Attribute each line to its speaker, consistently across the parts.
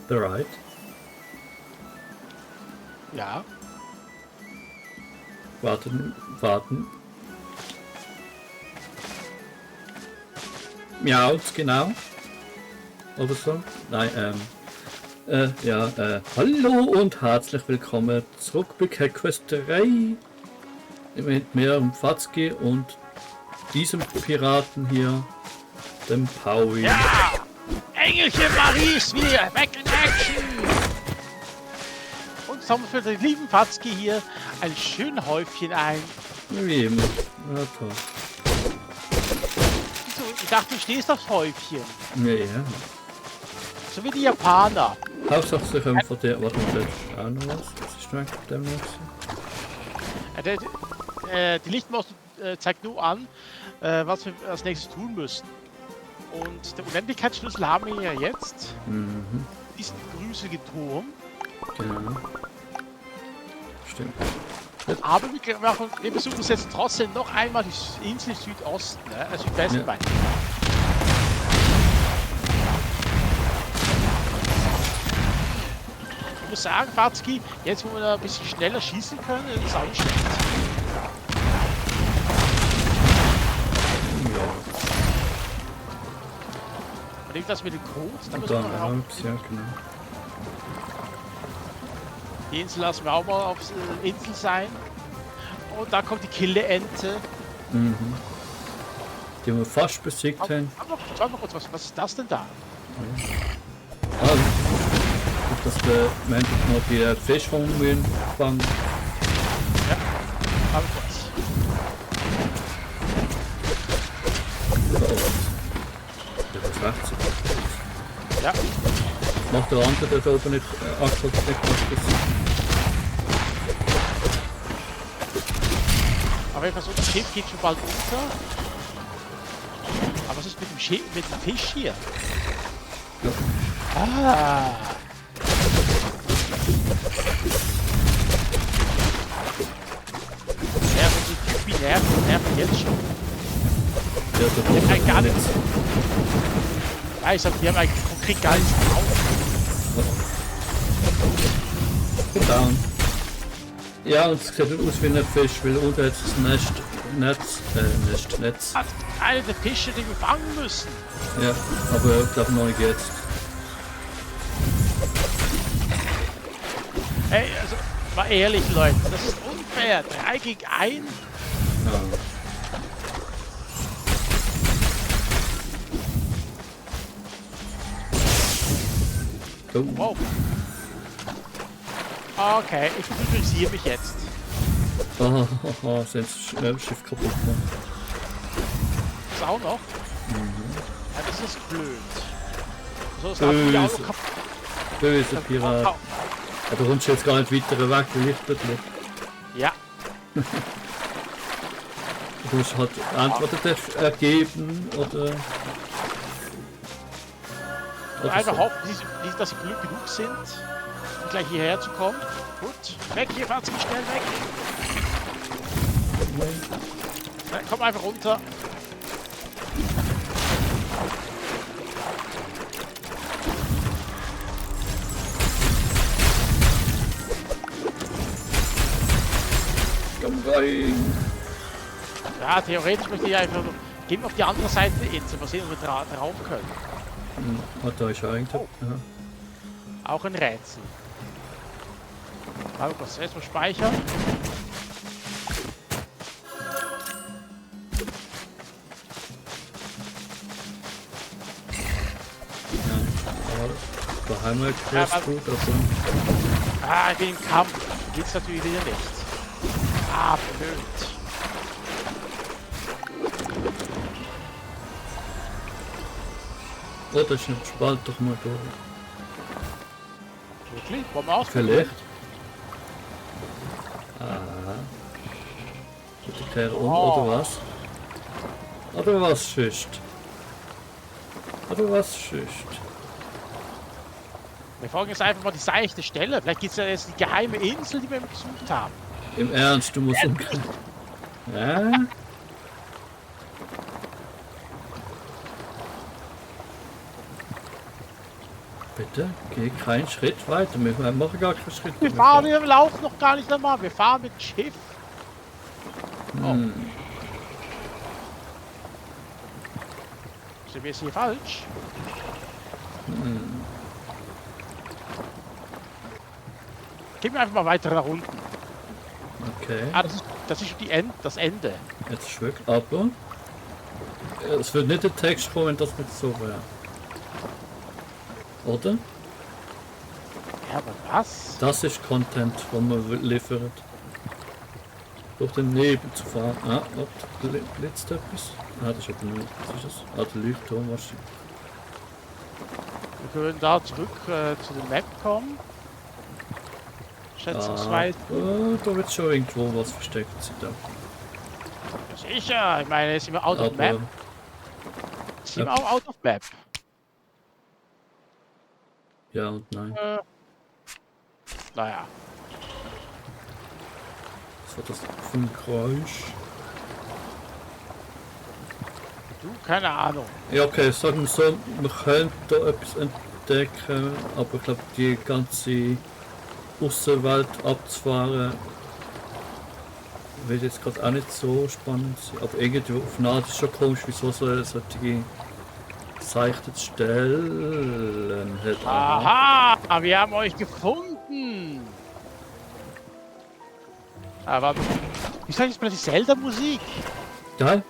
Speaker 1: Bereit?
Speaker 2: Ja.
Speaker 1: Warten. Miaut, genau. Oder so? Nein, hallo und herzlich willkommen zurück bei Quest 3. Mit mir, Fatzki und diesem Piraten hier, dem Paui.
Speaker 2: Ja! Engelchen Marie ist wieder back in action! Und jetzt haben wir für den lieben Fatzki hier ein schönes Häufchen ein.
Speaker 1: Wie immer. Ja, toll.
Speaker 2: So, ich dachte, du stehst aufs Häufchen.
Speaker 1: Ja.
Speaker 2: So wie die Japaner.
Speaker 1: Hauptsache sie können von dir... Warte mal, da ist auch noch was. Was ist denn mit dem nächsten?
Speaker 2: Die Lichtmaus zeigt nur an, was wir als nächstes tun müssen. Und der Unendlichkeitsschlüssel haben wir ja jetzt.
Speaker 1: Mhm,
Speaker 2: Diesen grüßigen Turm.
Speaker 1: genau. Stimmt.
Speaker 2: Aber wir besuchen uns jetzt trotzdem noch einmal die Insel Südosten, also Südwesten.
Speaker 1: Ja.
Speaker 2: Ich muss sagen, Fatzki, jetzt wo wir da ein bisschen schneller schießen können, ist es auch nicht schlecht.
Speaker 1: Ja.
Speaker 2: Und das mit dem Code, da
Speaker 1: Und
Speaker 2: müssen wir
Speaker 1: dann
Speaker 2: noch raus.
Speaker 1: ja, genau.
Speaker 2: Die Insel lassen wir auch mal auf Insel sein. Und da kommt die Kille-Ente.
Speaker 1: Mhm. Die wir fast besiegt haben.
Speaker 2: Schau mal kurz, was ist das denn da?
Speaker 1: Also, dass der Mensch noch die Fisch vom Mühlen fangen.
Speaker 2: Ja, schau mal kurz.
Speaker 1: Der rechts.
Speaker 2: Ja,
Speaker 1: Macht der andere da oben nicht aktuell nicht was.
Speaker 2: aber ich versuche, das Schiff geht schon bald unter. Aber was ist mit dem Schiff, mit dem Fisch hier?
Speaker 1: Ja.
Speaker 2: Ah. Ja, die Typen nerven jetzt schon.
Speaker 1: Ja, der
Speaker 2: Die haben eigentlich gar
Speaker 1: nichts.
Speaker 2: nichts. Ja, ich sag, die haben eigentlich konkret gar nichts drauf.
Speaker 1: Down. Ja, und es sieht aus wie ein Fisch, weil unten hat das Netz.
Speaker 2: Einer der Fische, die wir fangen müssen.
Speaker 1: Ja, aber ich glaube noch nicht jetzt.
Speaker 2: Hey, also, mal ehrlich, Leute, das ist unfair. 3 gegen 1.
Speaker 1: Ja. Oh.
Speaker 2: Wow. Okay, ich fokussiere mich jetzt.
Speaker 1: Sind das Schiff kaputt gemacht.
Speaker 2: Das auch noch? Ja, das ist blöd. So, das haben wir auch noch kaputt.
Speaker 1: Böse Pirat. Aber du kommst jetzt gar nicht weiter weg, weil ich dort liegt.
Speaker 2: Ja,
Speaker 1: Du musst halt entweder ergeben oder
Speaker 2: einfach
Speaker 1: so.
Speaker 2: hoffen, dass sie klug genug sind, um gleich hierher zu kommen. Gut, weg hier, Fatzki, schnell weg. Na, komm einfach runter.
Speaker 1: Komm rein!
Speaker 2: Ja, theoretisch möchte ich einfach gehen auf die andere Seite der Insel, mal sehen, ob wir drauf können.
Speaker 1: Da ist er eigentlich.
Speaker 2: Oh.
Speaker 1: Ja.
Speaker 2: Auch ein Rätsel. Also kurz, erstmal speichern.
Speaker 1: Da haben wir
Speaker 2: Ja,
Speaker 1: Quest gut, also.
Speaker 2: Ah, ich bin im Kampf. Geht's natürlich wieder nicht. Ah, blöd.
Speaker 1: Oh, das ist ein Spalt doch mal durch.
Speaker 2: Wirklich? Wollen wir ausprobieren?
Speaker 1: Vielleicht. Aha. Bitte kehr um, oder was? Oder was schüsst? Oder was schüsst?
Speaker 2: Wir folgen jetzt einfach mal die seichte Stelle. Vielleicht gibt es ja jetzt die geheime Insel, die wir gesucht haben.
Speaker 1: Im Ernst, du musst umgehen. Ja? Bitte, geh keinen Schritt weiter. Wir machen gar keinen Schritt.
Speaker 2: Wir fahren, wir laufen noch gar nicht einmal. Wir fahren mit dem Schiff.
Speaker 1: Hm.
Speaker 2: Sind wir jetzt hier falsch? Gehen wir einfach mal weiter nach unten.
Speaker 1: Okay,
Speaker 2: Ah, das ist das Ende.
Speaker 1: jetzt ist weg. Aber es wird nicht der Text kommen, wenn das nicht so wäre. Oder?
Speaker 2: Ja, aber was?
Speaker 1: Das ist Content, den man liefert. Durch den Nebel zu fahren. Ah, warte, blitzt etwas? Ah, das ist aber nur. Was ist das? Ah, der Leuchtturm wahrscheinlich.
Speaker 2: Wir können da zurück zu der Map kommen. Schätzungsweise.
Speaker 1: Da wird schon irgendwo was versteckt sein. Da.
Speaker 2: Sicher, ich meine, sind wir out of map? Sind wir auch out of map?
Speaker 1: Ja und nein.
Speaker 2: Naja.
Speaker 1: Was war das für ein Geräusch?
Speaker 2: Du, keine Ahnung.
Speaker 1: Ja, okay, sagen wir so, wir können da etwas entdecken, aber ich glaube, die ganze Außenwelt abzufahren wird jetzt gerade auch nicht so spannend sein. Aber irgendwie auf eine Art ist schon komisch, wieso so solche gezeichnet Stellen hat.
Speaker 2: Aha, wir haben euch gefunden. Aber wie ist eigentlich plötzlich Zelda-Musik?
Speaker 1: Geil,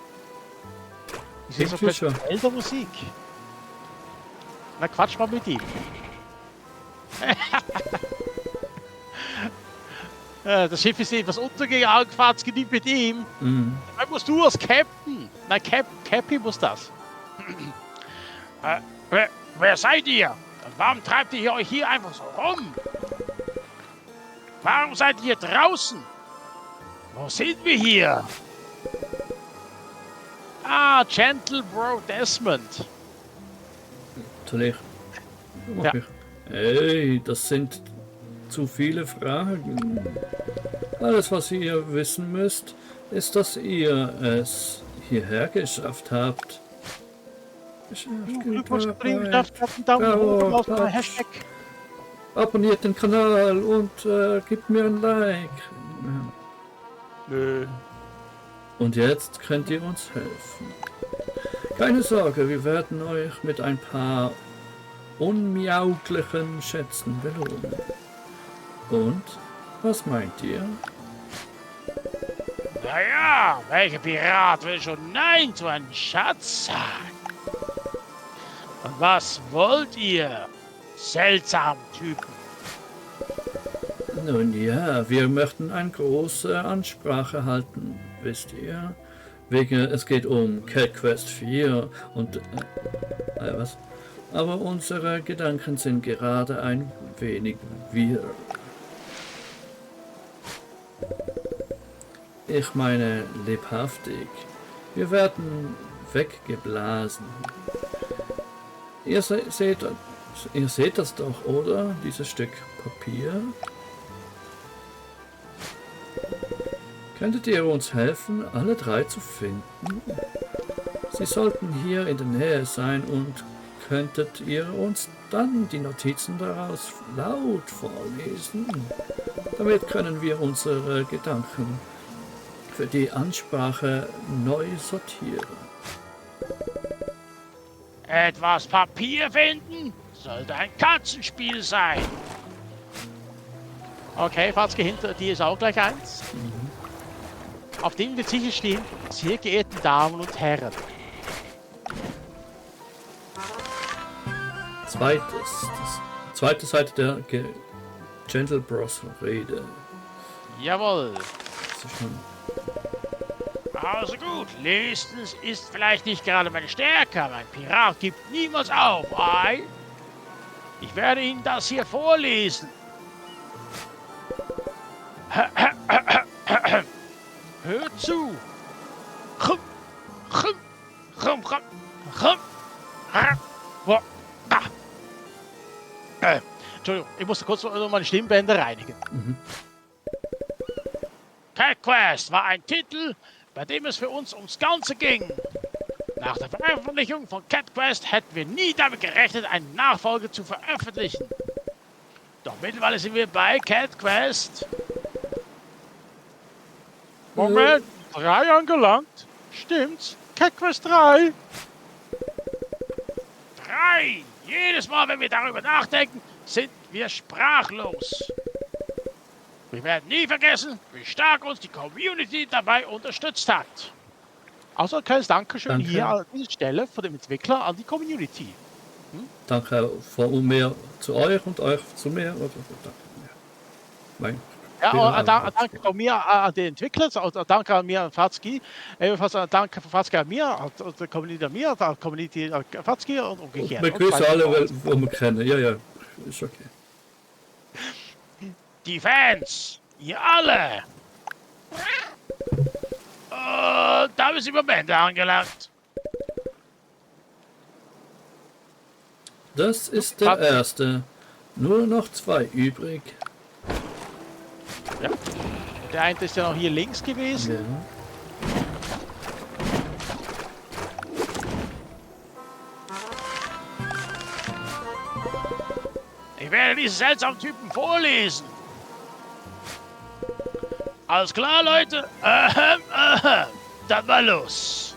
Speaker 2: Wie ist das
Speaker 1: irgendwie schon.
Speaker 2: plötzlich Zelda-Musik? Na, quatsch mal mit ihm. Das Schiff ist etwas untergegangen, Fahrt's nicht mit ihm.
Speaker 1: Mhm.
Speaker 2: Dann musst du als Captain. Nein, Cappy muss das. Wer seid ihr? Warum treibt ihr euch hier einfach so rum? Warum seid ihr draußen? Wo sind wir hier? Ah, Gentle Bro Desmond.
Speaker 1: Soll ich?
Speaker 2: Ja.
Speaker 1: Ey, das sind zu viele Fragen. Alles, was ihr wissen müsst, ist, dass ihr es hierher geschafft habt.
Speaker 2: Glückwunsch, Daumen hoch auf den Hashtag.
Speaker 1: Abonniert den Kanal und gebt mir ein Like.
Speaker 2: Nö.
Speaker 1: Und jetzt könnt ihr uns helfen. Keine Sorge, wir werden euch mit ein paar unmiauglichen Schätzen belohnen. Und, was meint ihr?
Speaker 2: Naja, welcher Pirat will schon Nein zu einem Schatz sagen? Und was wollt ihr, seltsamen Typen?
Speaker 1: Nun ja, wir möchten eine große Ansprache halten, wisst ihr? Es geht um Cat Quest 4 und... was? Aber unsere Gedanken sind gerade ein wenig wirr. Ich meine lebhaftig. Wir werden weggeblasen. Ihr seht das doch, oder? Dieses Stück Papier. Könntet ihr uns helfen, alle drei zu finden? Sie sollten hier in der Nähe sein und könntet ihr uns dann die Notizen daraus laut vorlesen? Damit können wir unsere Gedanken für die Ansprache neu sortieren.
Speaker 2: Etwas Papier finden? Sollte ein Katzenspiel sein. Okay, Fatzke, hinter dir ist auch gleich eins. Auf dem wird sicher stehen, sehr geehrte Damen und Herren.
Speaker 1: Zweite Seite der Gentle Bros Rede.
Speaker 2: Jawohl.
Speaker 1: Das ist schon
Speaker 2: Also gut, lesen ist vielleicht nicht gerade meine Stärke, aber ein Pirat gibt niemals auf, ei? Ich werde Ihnen das hier vorlesen. Hört zu. Entschuldigung, ich musste kurz noch meine Stimmbänder reinigen. Cat Quest war ein Titel, bei dem es für uns ums Ganze ging. Nach der Veröffentlichung von Cat Quest hätten wir nie damit gerechnet, eine Nachfolge zu veröffentlichen. Doch mittlerweile sind wir bei Cat Quest. Moment, 3 angelangt? Stimmt's? Cat Quest 3? 3! Jedes Mal, wenn wir darüber nachdenken, sind wir sprachlos. Wir werden nie vergessen, wie stark uns die Community dabei unterstützt hat. Also ein kleines Dankeschön
Speaker 1: Danke.
Speaker 2: hier an dieser Stelle von dem Entwickler an die Community.
Speaker 1: Danke von mir zu euch und euch zu mir. Oder, danke. Mein
Speaker 2: Ja, danke von mir an den Entwickler, danke an mir an Fatzki, ebenfalls danke von Fatzki an mir, an der Community an mir, an der Community an Fatzki und umgekehrt.
Speaker 1: Wir grüßen alle, die wir kennen. Ja, ja, ist okay.
Speaker 2: Die Fans, ihr alle. Da sind wir am Ende angelangt.
Speaker 1: Das ist der erste. Nur noch 2 übrig.
Speaker 2: Ja. Der eine ist ja noch hier links gewesen.
Speaker 1: Ja.
Speaker 2: Ich werde diese seltsamen Typen vorlesen. Alles klar, Leute? Dann mal los.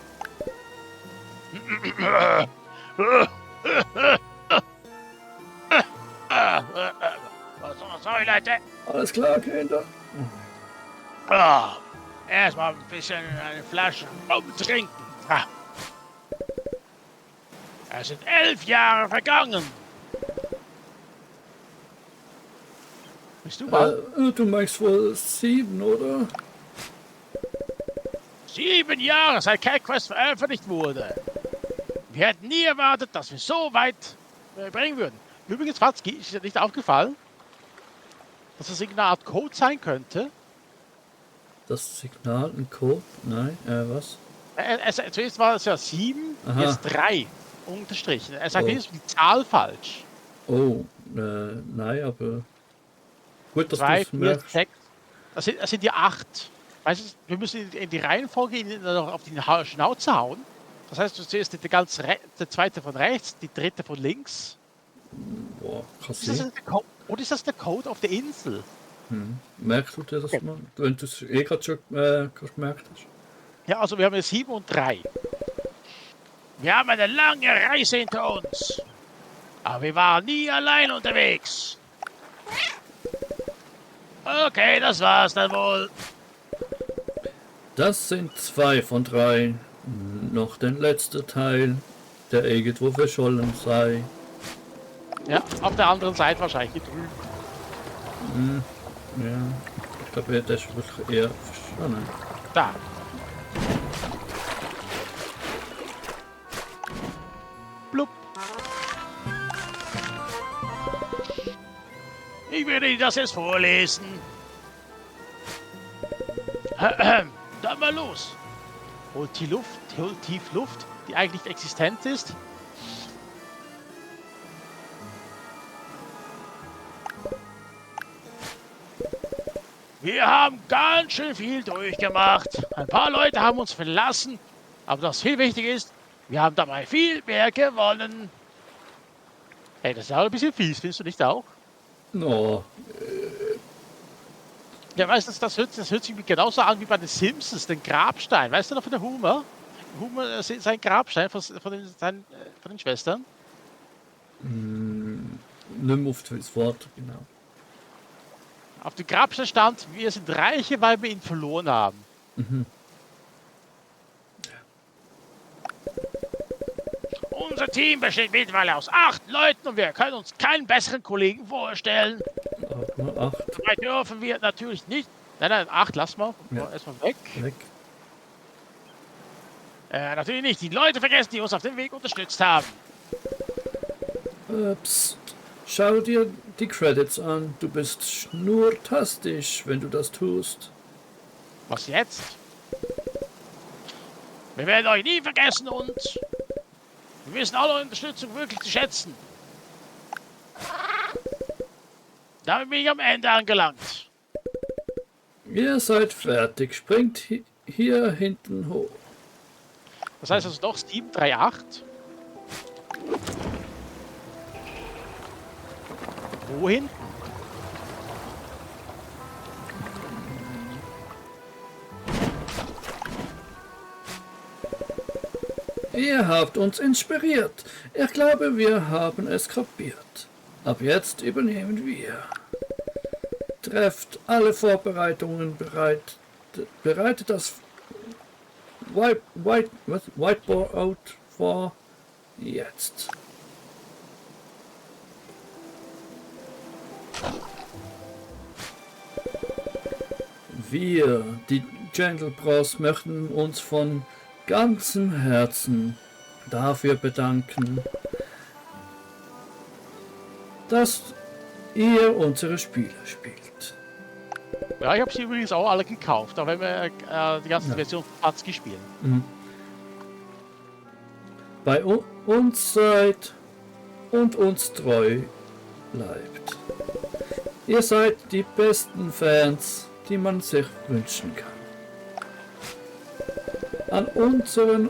Speaker 2: Sorry, Leute.
Speaker 1: Alles klar, Kinder.
Speaker 2: Erstmal ein bisschen eine Flasche trinken. Es sind 11 Jahre vergangen. Bist du mal?
Speaker 1: Du meinst wohl 7, oder?
Speaker 2: 7 Jahre seit Cat Quest veröffentlicht wurde. Wir hätten nie erwartet, dass wir so weit bringen würden. Übrigens, Fatzki, ist dir nicht aufgefallen, dass das irgendeine Art Code sein könnte?
Speaker 1: Das Signal, ein Code? Nein, was?
Speaker 2: Zuerst war es ja 7,
Speaker 1: Aha.
Speaker 2: jetzt 3 unterstrichen. Er sagt
Speaker 1: Oh.
Speaker 2: jetzt die Zahl falsch.
Speaker 1: Oh, nein, aber gut, dass
Speaker 2: 2,
Speaker 1: du es
Speaker 2: 4,
Speaker 1: merkst.
Speaker 2: 6. Das sind die 8. Weißt du, wir müssen in die Reihenfolge noch auf die Schnauze hauen. Das heißt, du siehst der zweite von rechts, die dritte von links.
Speaker 1: Boah, krass.
Speaker 2: Oder ist das der Code auf der Insel?
Speaker 1: Merkst du dir das mal? Wenn du es gerade schon gemerkt hast?
Speaker 2: Ja, also wir haben jetzt 7 und 3. Wir haben eine lange Reise hinter uns. Aber wir waren nie allein unterwegs. Okay, das war's dann wohl.
Speaker 1: Das sind 2 von 3. Noch den letzten Teil, der irgendwo verschollen sei.
Speaker 2: Ja, auf der anderen Seite wahrscheinlich hier drüben.
Speaker 1: Ja, ich glaube, der ist wirklich eher verschollen.
Speaker 2: Da. Blub. Ich werde Ihnen das jetzt vorlesen. Dann mal los. Holt tief Luft, die eigentlich existent ist. Wir haben ganz schön viel durchgemacht. Ein paar Leute haben uns verlassen, aber das viel wichtiger ist, wir haben dabei viel mehr gewonnen. Hey, das ist auch ein bisschen fies, findest du nicht auch?
Speaker 1: No,
Speaker 2: Ja, weißt du, das hört sich genauso an wie bei den Simpsons, den Grabstein. Weißt du noch von der Homer? Homer, sein Grabstein von den Schwestern.
Speaker 1: nicht mehr auf das Wort, genau.
Speaker 2: Auf dem Grabstein stand, wir sind Reiche, weil wir ihn verloren haben. Unser Team besteht mittlerweile aus 8 Leuten und wir können uns keinen besseren Kollegen vorstellen.
Speaker 1: Nur 8
Speaker 2: Dabei dürfen wir natürlich nicht. Nein, 8, lass mal.
Speaker 1: Ja.
Speaker 2: Erstmal weg.
Speaker 1: weg.
Speaker 2: Natürlich nicht die Leute vergessen, die uns auf dem Weg unterstützt haben.
Speaker 1: Psst. Schau dir die Credits an. Du bist schnurtastisch, wenn du das tust.
Speaker 2: Was jetzt? Wir werden euch nie vergessen und wir wissen alle eure Unterstützung wirklich zu schätzen. Damit bin ich am Ende angelangt.
Speaker 1: Ihr seid fertig. Springt hier hinten hoch.
Speaker 2: Das heißt also doch 738. Wohin?
Speaker 1: Ihr habt uns inspiriert. Ich glaube, wir haben es kapiert. Ab jetzt übernehmen wir. Trefft alle Vorbereitungen bereit. Bereitet das Whiteboard vor. Jetzt. Wir, die Gentle Bros, möchten uns von ganzem Herzen dafür bedanken, dass ihr unsere Spiele spielt.
Speaker 2: Ja, ich habe sie übrigens auch alle gekauft, auch wenn wir die ganze Version hat's gespielt.
Speaker 1: Bei uns seid und uns treu bleibt. Ihr seid die besten Fans, die man sich wünschen kann. An unseren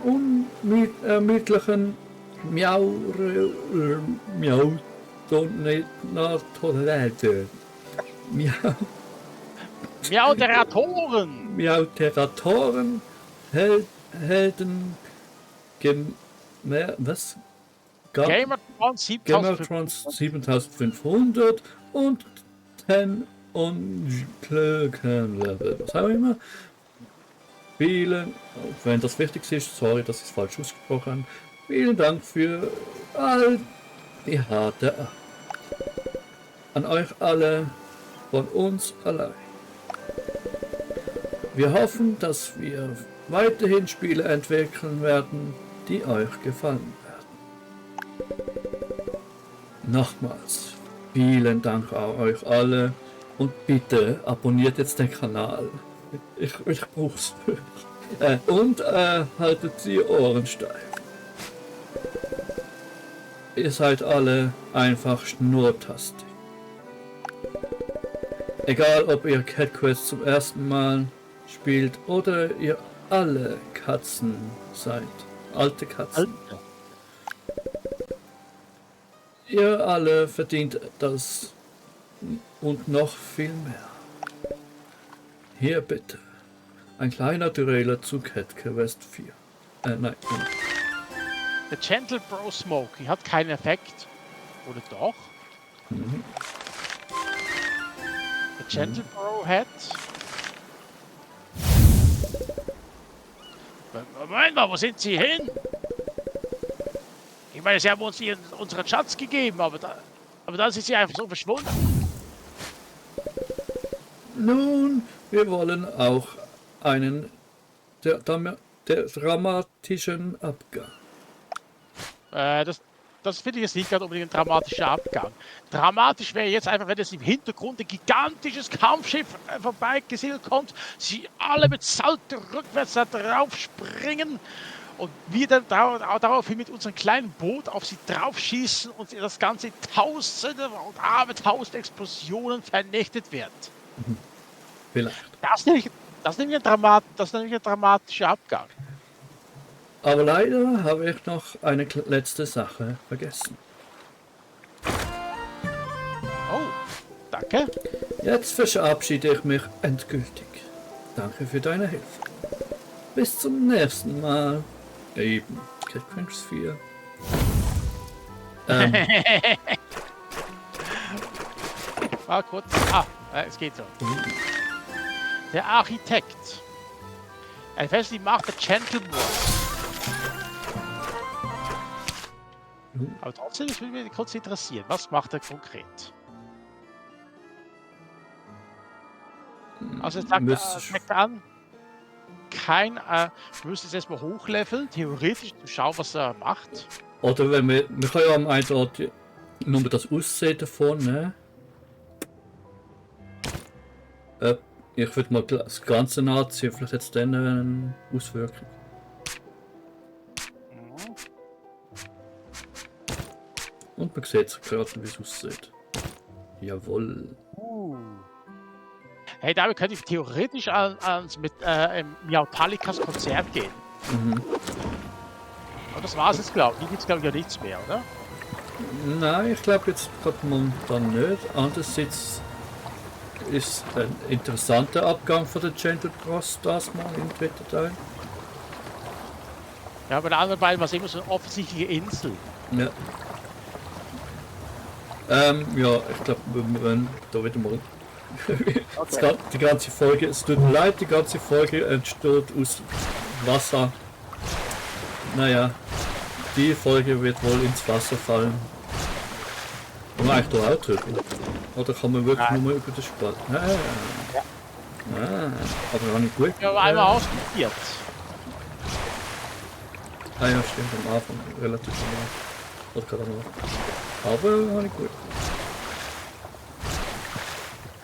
Speaker 1: unermüdlichen Miauteratoren, Helden,
Speaker 2: Gamertron
Speaker 1: 7500 und Ten und was auch immer. Vielen, wenn das wichtig ist, sorry, dass ich es falsch ausgesprochen habe. Vielen Dank für all die harte Arbeit. An euch alle, von uns allein. Wir hoffen, dass wir weiterhin Spiele entwickeln werden, die euch gefallen werden. Nochmals, vielen Dank an euch alle und bitte abonniert jetzt den Kanal. Ich brauch's. Und haltet die Ohren steif. Ihr seid alle einfach schnurtastig. Egal ob ihr Cat Quest zum ersten Mal spielt oder ihr alle Katzen seid. Alte Katzen. Ihr alle verdient das und noch viel mehr. Hier bitte. Ein kleiner Trailer zu Cat Quest 4. Nein.
Speaker 2: Der Gentle Bro Smokey hat keinen Effekt. Oder doch? Der Gentle Bro hat... Moment mal, wo sind Sie hin? Ich meine, Sie haben uns unseren Schatz gegeben, aber dann sind Sie einfach so verschwunden.
Speaker 1: Nun, wir wollen auch einen der dramatischen Abgang.
Speaker 2: Das finde ich jetzt nicht gerade unbedingt ein dramatischer Abgang. Dramatisch wäre jetzt einfach, wenn es im Hintergrund ein gigantisches Kampfschiff vorbeigesegelt kommt, sie alle mit Salto rückwärts da drauf springen und wir dann daraufhin mit unserem kleinen Boot auf sie drauf schießen und das Ganze in Tausende und Tausend Explosionen vernichtet wird.
Speaker 1: Vielleicht.
Speaker 2: Das nenne ich ein dramatischer Abgang.
Speaker 1: Aber leider habe ich noch eine letzte Sache vergessen.
Speaker 2: Oh, danke.
Speaker 1: Jetzt verabschiede ich mich endgültig. Danke für deine Hilfe. Bis zum nächsten Mal. Eben, Cat Quest 4.
Speaker 2: Mal kurz. Es geht so. Der Architekt. Ein Fest, die Macht der Gentleman. Aber trotzdem, das würde mich kurz interessieren. Was macht er konkret? Also, es sagt an, du müsst es erstmal hochleveln, theoretisch, zu schauen, was er macht.
Speaker 1: Oder wenn wir können ja am einen Ort nur das Aussehen davon, ne? Ich würde mal das Ganze nachziehen, vielleicht jetzt dann eine Auswirkung. Und man sieht gerade, wie es aussieht. Jawohl.
Speaker 2: Hey, damit könnte ich theoretisch mit Miautalikas Konzert gehen. Aber das war's jetzt, glaube ich. Hier gibt's, glaube ich, ja nichts mehr, oder?
Speaker 1: Nein, ich glaube jetzt gerade momentan nicht. Andererseits ist ein interessanter Abgang von der Gentle Cross das mal im dritten Teil.
Speaker 2: Ja, bei den anderen beiden war es immer so eine offensichtliche Insel.
Speaker 1: Ja. Ja, ich glaube, wir werden da wieder mal die ganze Folge, es tut mir leid, die ganze Folge entsteht aus Wasser. Naja, die Folge wird wohl ins Wasser fallen. Kann man eigentlich da auch drücken? Oder kann man wirklich nur über den Spalt? Aber gar nicht gut.
Speaker 2: Ja, aber einmal ausprobiert.
Speaker 1: Ah ja, stimmt, am Anfang relativ normal. Oder gerade am Anfang. Aber war nicht gut.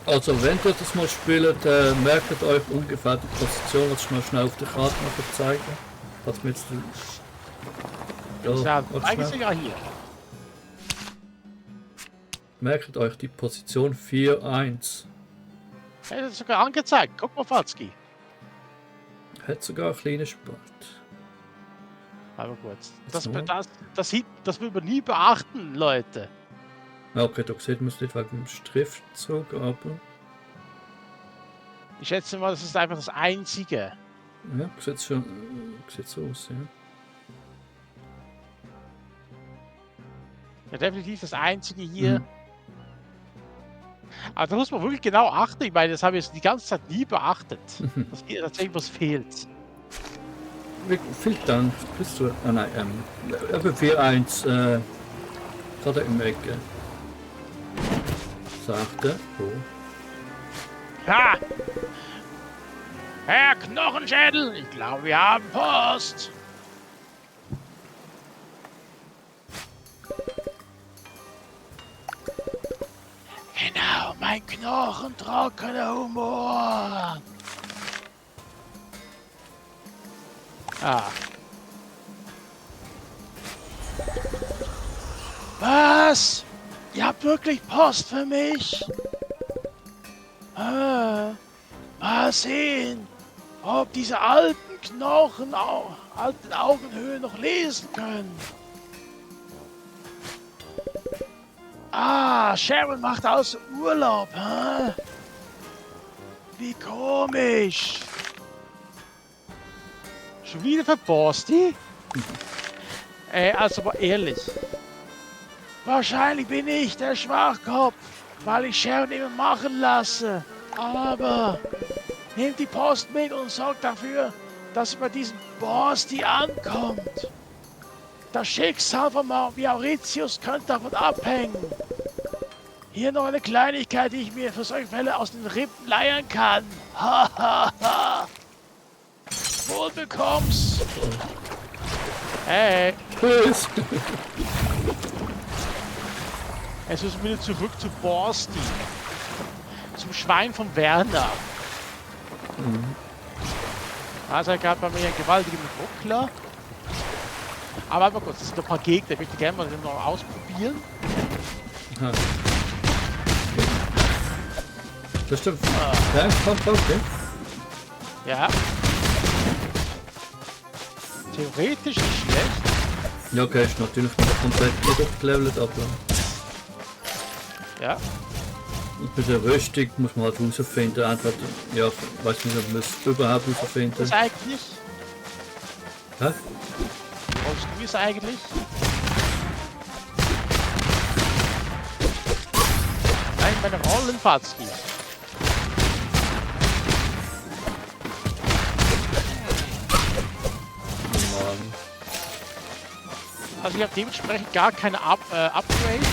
Speaker 1: Also wenn ihr das mal spielt, merkt euch ungefähr die Position, was ich mal schnell auf der Karte noch zeigen. Was mir jetzt
Speaker 2: Ja,
Speaker 1: warte
Speaker 2: eigentlich
Speaker 1: schnell.
Speaker 2: sogar hier.
Speaker 1: Merkt euch die Position 4-1.
Speaker 2: Ja, das ist sogar angezeigt. Guck mal, Falski.
Speaker 1: Hat sogar einen kleinen Spalt.
Speaker 2: Aber gut.
Speaker 1: So.
Speaker 2: Das will man nie beachten, Leute.
Speaker 1: Ja, okay, da sieht man es nicht wegen dem Schriftzug, aber
Speaker 2: Ich schätze mal, das ist einfach das Einzige.
Speaker 1: ja, sieht so aus, ja.
Speaker 2: Ja, definitiv das Einzige hier.
Speaker 1: Mhm.
Speaker 2: Aber da muss man wirklich genau achten. Ich meine, das habe ich jetzt die ganze Zeit nie beachtet. Dass hier tatsächlich was fehlt.
Speaker 1: Vielen Dank. Bist du? Ah nein, aber 4-1, gerade im Ecke. Sagte. Oh.
Speaker 2: Ha! Herr Knochenschädel, ich glaube, wir haben Post. Genau, mein knochentrockener Humor. Ah. Was? Ihr habt wirklich Post für mich? Mal sehen, ob diese alten Knochen, alten Augenhöhlen noch lesen können. Ah, Sharon macht aus Urlaub, hä? Wie komisch. Schon wieder für Borsti? Also mal ehrlich. Wahrscheinlich bin ich der Schwachkopf, weil ich Sharon immer machen lasse. Aber nehmt die Post mit und sorgt dafür, dass bei diesem Borsti ankommt. Das Schicksal von Mauritius könnte davon abhängen. Hier noch eine Kleinigkeit, die ich mir für solche Fälle aus den Rippen leiern kann. Ha ha ha. Wohl bekommst. Hey.
Speaker 1: Tschüss.
Speaker 2: Jetzt müssen wir wieder zurück zu Borsti. Zum Schwein von Werner. Also er gab bei mir einen gewaltigen Ruckler. Aber kurz, das sind ein paar Gegner. Ich möchte gerne mal den noch ausprobieren.
Speaker 1: Aha. Das stimmt. Ja, okay.
Speaker 2: Ja. Theoretisch nicht schlecht.
Speaker 1: Ja, okay, ist natürlich noch komplett nicht aufgelevelt, aber
Speaker 2: Ja.
Speaker 1: mit der Rüstung muss man halt herausfinden. Entweder, ja, ich weiß nicht, ob man es überhaupt herausfinden.
Speaker 2: Was eigentlich?
Speaker 1: Hä?
Speaker 2: Wolltest du es eigentlich? Nein, meine Rollenfatzki.
Speaker 1: Mann.
Speaker 2: Also ich habe dementsprechend gar keine Upgrades.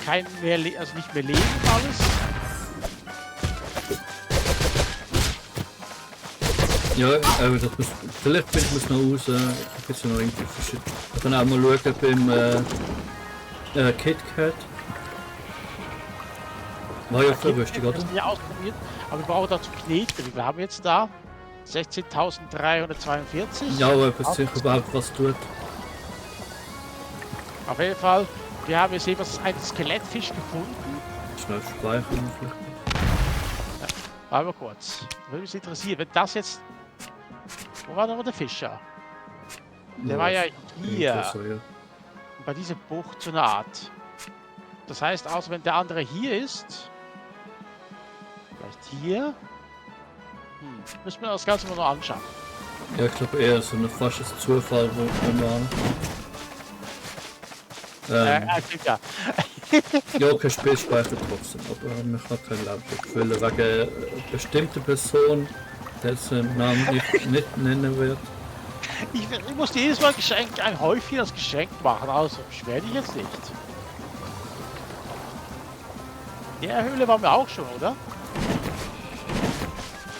Speaker 2: Kein mehr, also nicht mehr Leben und alles.
Speaker 1: Ja, aber das muss, vielleicht findet man es noch raus. Ich jetzt noch irgendwie verschieden. Ich kann auch mal schauen beim KitKat. War ja voll richtig, oder?
Speaker 2: Das haben wir ausprobiert, aber wir brauchen dazu Knete. Wir haben jetzt da 16.342.
Speaker 1: Ja, aber ich weiß sicher überhaupt was tut.
Speaker 2: Auf jeden Fall, wir haben jetzt eben einen Skelettfisch gefunden.
Speaker 1: Schnell speichern vielleicht.
Speaker 2: Aber kurz, würde mich interessieren, wenn das jetzt... Wo war noch der Fischer? Der war ja hier.
Speaker 1: So, ja.
Speaker 2: Bei dieser Bucht so eine Art. Das heißt, außer wenn der andere hier ist. Vielleicht hier. Müssen wir das Ganze mal noch anschauen.
Speaker 1: Ja, ich glaube eher so eine fasches Zufall, wo man.
Speaker 2: Ja.
Speaker 1: Ja, kein Spielspeicher trotzdem, aber man kann kein Lautstärke füllen wegen einer bestimmten Person, dessen Namen ich nicht nennen werde.
Speaker 2: Ich muss jedes Mal ein Häufchen das Geschenk machen, also beschwer dich jetzt nicht. In der Höhle waren wir auch schon, oder?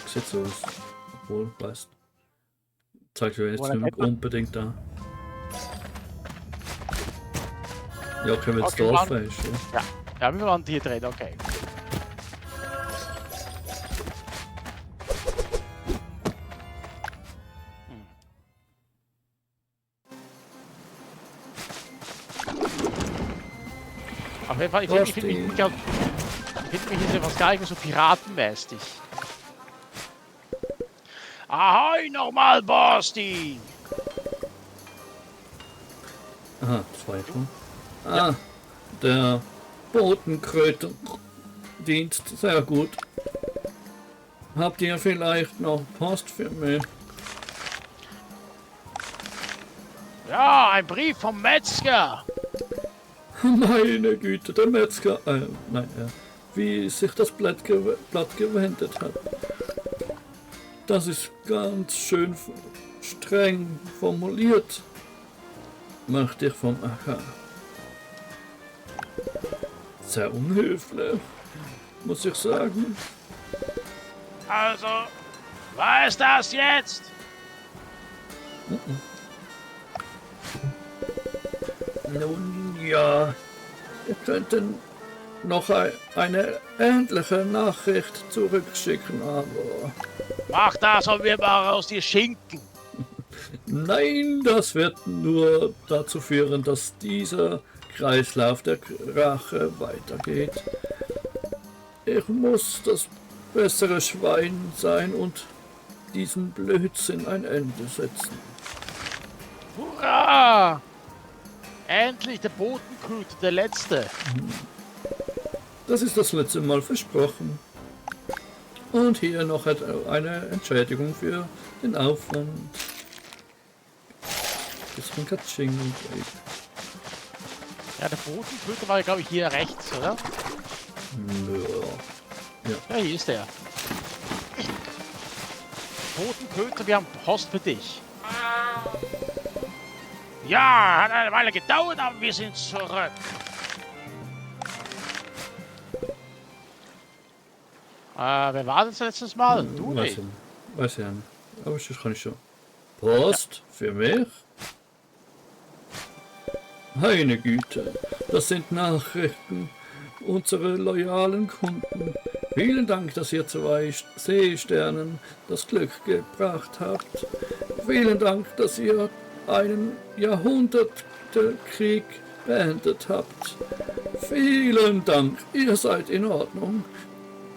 Speaker 1: Sieht so aus. Obwohl, passt. Zeigt mir jetzt
Speaker 2: Oder
Speaker 1: nicht unbedingt da. Ja, können wir jetzt
Speaker 2: Okay,
Speaker 1: drauf
Speaker 2: dann-
Speaker 1: ist,
Speaker 2: Ja, wir waren hier drin, okay. Auf jeden Fall, ich finde mich jetzt etwas gar nicht mehr so piratenmäßig. Ahoi nochmal, Basti!
Speaker 1: Aha, zwei schon. Ah, der Botenkrötendienst, sehr gut. Habt ihr vielleicht noch Post für mich?
Speaker 2: Ja, ein Brief vom Metzger!
Speaker 1: Meine Güte, der Metzger, wie sich das Blatt gewendet hat. Das ist ganz schön streng formuliert. Mach dich vom Acker. Sehr unhöflich, muss ich sagen.
Speaker 2: Also, war es das jetzt?
Speaker 1: Nun ja, wir könnten noch eine ähnliche Nachricht zurückschicken, aber
Speaker 2: Mach das und wir machen aus dir Schinken.
Speaker 1: nein, das wird nur dazu führen, dass dieser Kreislauf der Rache weitergeht. Ich muss das bessere Schwein sein und diesen Blödsinn ein Ende setzen.
Speaker 2: Hurra! Endlich der Botenkröte, der letzte.
Speaker 1: Das ist das letzte Mal versprochen. Und hier noch eine Entschädigung für den Aufwand. Bisschen Katsching und Break.
Speaker 2: Ja, der Botenkröte war, glaube ich, hier rechts, oder? Ja, hier ist er. Botenkröte, wir haben Post für dich. Ja, hat eine Weile gedauert, aber wir sind zurück. Wer war das letztes Mal? Du
Speaker 1: Weiß
Speaker 2: nicht.
Speaker 1: ich nicht. Weiß ja nicht. Aber das kann ich schon. Post für mich? Meine Güte, das sind Nachrichten unserer loyalen Kunden. Vielen Dank, dass ihr 2 Seesternen das Glück gebracht habt. Vielen Dank, dass ihr einen Jahrhundertkrieg beendet habt. Vielen Dank, ihr seid in Ordnung,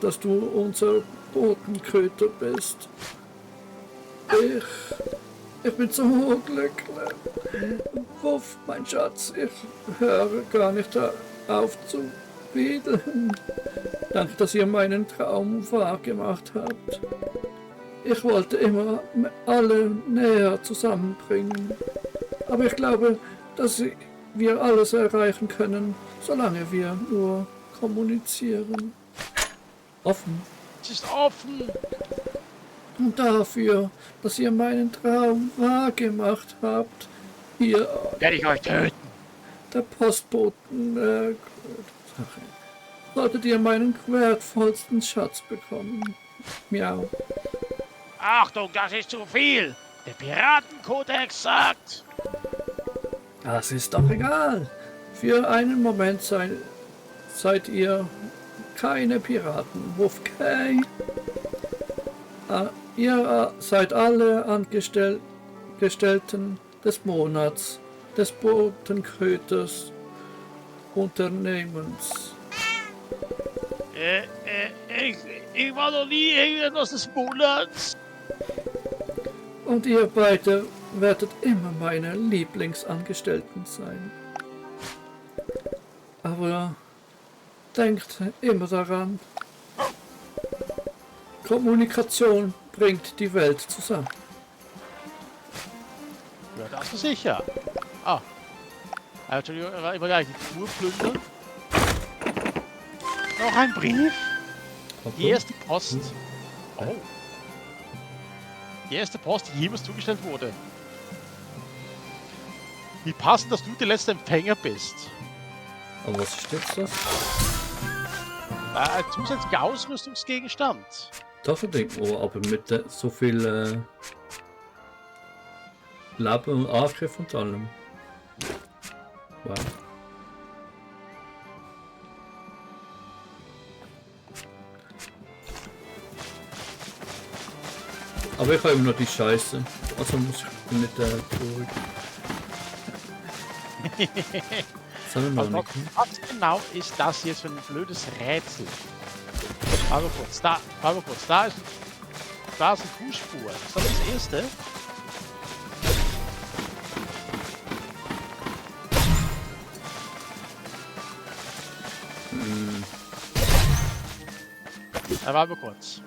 Speaker 1: dass du unser Botenkröter bist. Ich bin so glücklich. Wuff, mein Schatz, ich höre gar nicht auf zu wedeln. Danke, dass ihr meinen Traum wahrgemacht habt. Ich wollte immer alle näher zusammenbringen. Aber ich glaube, dass wir alles erreichen können, solange wir nur kommunizieren. Offen.
Speaker 2: Es ist offen.
Speaker 1: Und dafür, dass ihr meinen Traum wahrgemacht habt, hier
Speaker 2: Werde ich euch töten.
Speaker 1: der Postboten, solltet ihr meinen wertvollsten Schatz bekommen. Miau.
Speaker 2: Achtung, das ist zu viel. Der Piratenkodex sagt.
Speaker 1: Das ist doch egal. Für einen Moment seid ihr keine Piraten. Wuffkei. Ihr seid alle Angestellten des Monats, des Botenkröters Unternehmens.
Speaker 2: Ich war noch nie irgendwas des Monats.
Speaker 1: Und ihr beide werdet immer meine Lieblingsangestellten sein. Aber denkt immer daran, Kommunikation bringt die Welt zusammen.
Speaker 2: Ja, das ist sicher. Ah. Entschuldigung, immer gleich die Tour plündern. Noch ein Brief. Hier ist die Post. Oh. Die erste Post, die jemals zugestellt wurde. Wie passend, dass du der letzte Empfänger bist.
Speaker 1: Aber was ist jetzt das?
Speaker 2: Ein zusätzlicher Ausrüstungsgegenstand.
Speaker 1: Das verdient man, aber mit so viel Leben und Angriff und allem. Wow. Aber ich habe immer noch die Scheiße. Also muss ich nicht zurück. Das haben wir noch nicht.
Speaker 2: Was genau ist das jetzt für ein blödes Rätsel? Warte kurz, da ist eine Fußspur. Ist das das erste? Warte kurz.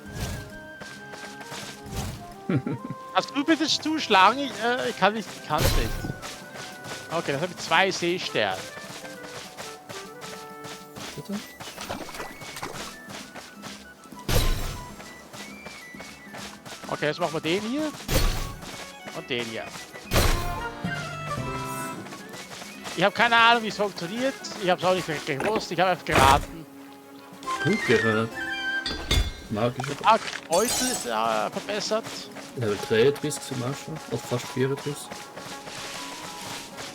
Speaker 2: Hast du bitte zuschlagen? Ich kann nicht. Okay, das habe ich 2 Seesterne.
Speaker 1: Bitte?
Speaker 2: Okay, jetzt machen wir den hier. Und den hier. Ich habe keine Ahnung, wie es funktioniert. Ich habe es auch nicht gewusst. Ich habe einfach geraten.
Speaker 1: Gut geraten. Magische
Speaker 2: Beutel ist verbessert.
Speaker 1: Level 33 zum Beispiel. Auf fast 34.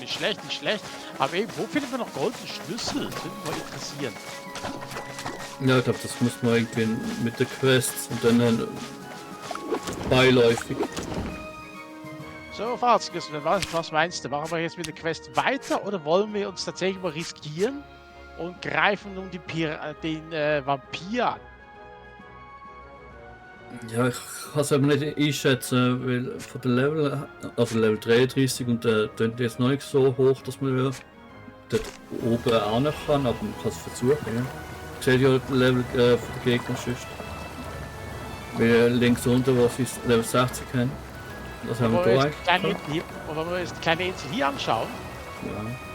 Speaker 2: Nicht schlecht, nicht schlecht. Aber eben, wo finden wir noch goldene Schlüssel? Das würde mich mal interessieren.
Speaker 1: Ja, ich glaube, das muss man irgendwie mit der Quest und dann beiläufig.
Speaker 2: So, Fahrzeugschlüssel, was meinst du? Machen wir jetzt mit der Quest weiter oder wollen wir uns tatsächlich mal riskieren und greifen nun den Vampir an?
Speaker 1: Ja, ich kann es aber nicht einschätzen, weil von der Level, also Level 33 und der klingt jetzt noch nicht so hoch, dass man ja dort oben an kann, aber man kann es versuchen. Ja. Ich sehe ja die Level von der Gegner sonst. Weil links unten, wo sie Level 60 haben. Das haben wir da eigentlich.
Speaker 2: Wollen wir jetzt die kleine Insel hier anschauen?
Speaker 1: Ja.